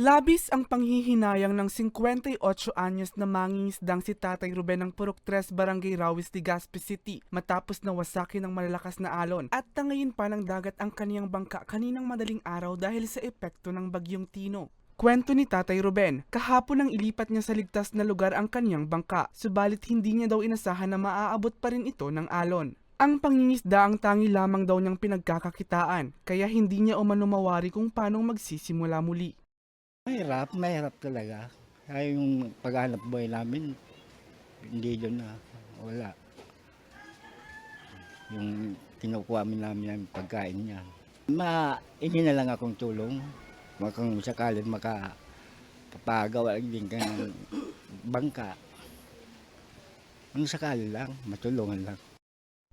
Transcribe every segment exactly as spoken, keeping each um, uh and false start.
Labis ang panghihinayang ng singkwenta y otso anyos na mangingisdang si Tatay Ruben ng Purok Tres, Barangay Rawis, Legazpi City, matapos na wasakin ng malalakas na alon at tangayin pa ng dagat ang kaniyang bangka kaninang madaling araw dahil sa epekto ng Bagyong Tino. Kwento ni Tatay Ruben, kahapon nang ilipat niya sa ligtas na lugar ang kaniyang bangka, subalit hindi niya daw inasahan na maaabot pa rin ito ng alon. Ang pangingisda ang tangi lamang daw niyang pinagkakakitaan, kaya hindi niya umano mawari kung paano magsisimula muli. Mahirap, mahirap talaga. Kaya yung paghanap buhay namin, hindi doon na, wala. Yung kinukuha mi namin ang pagkain niya. Ma, ini na lang akong tulong. Kung sakali makapagawa din ka ng bangka. Ang sakali lang, matulungan lang.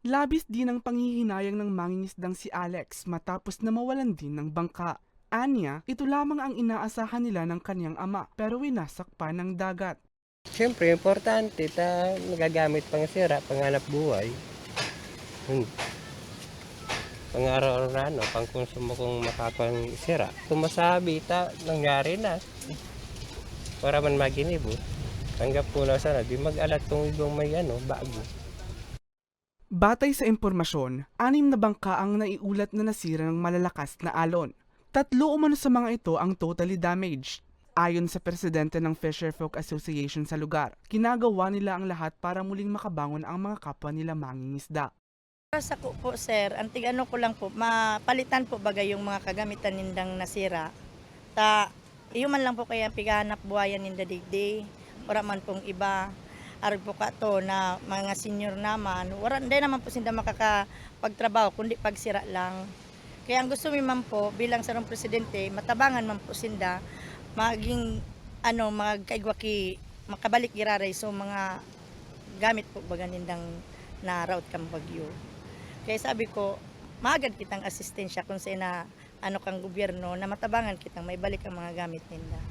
Labis din ang panghihinayang ng mangingisdang si Alex matapos na mawalan din ng bangka. Anya, ito lamang ang inaasahan nila ng kaniyang ama, pero winasak pa ng dagat. Siyempre, importante ta nagagamit pang sira, panghanap buhay. Hmm. Pang-araw-araw na, ano, pang konsumo kung makakuha ng sira. Kung masabi ta, nangyari na. Para man maginibo. Tanggap ko lang sana, di mag-alat kung igong may, ano, bago. Batay sa impormasyon, anim na bangka ang naiulat na nasira ng malalakas na alon. Tatlo umano sa mga ito ang totally damaged. Ayon sa presidente ng Fisherfolk Association sa lugar, ginagawa nila ang lahat para muling makabangon ang mga kapwa nila mangingisda. Para sako po, sir, ang tig-ano ko lang po, mapalitan po baga yung mga kagamitan nindang nasira. Ta, iyo man lang po kaya pighanap buhayan ninda digdi. Wala man pong iba. Arog po kato na mga senior naman, wala, hindi naman po sinda makakapagtrabaho, kundi pagsira lang. Kaya ang gusto mi man po, bilang sarong presidente, matabangan man po sinda, maging, ano, magkaigwa ki, makabalik giraray. So, mga gamit po baga nindang naraot kan bagyo. Kaya sabi ko, maagad kitang asistensya kung sa ina, ano, kang gobyerno na matabangan kitang maibalik ang mga gamit ninda.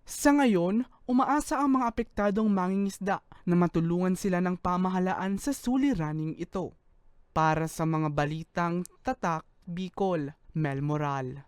Sa ngayon, umaasa ang mga apektadong mangingisda na matulungan sila ng pamahalaan sa suliraning ito. Para sa mga balitang Tatak Bicol, Mel Moral.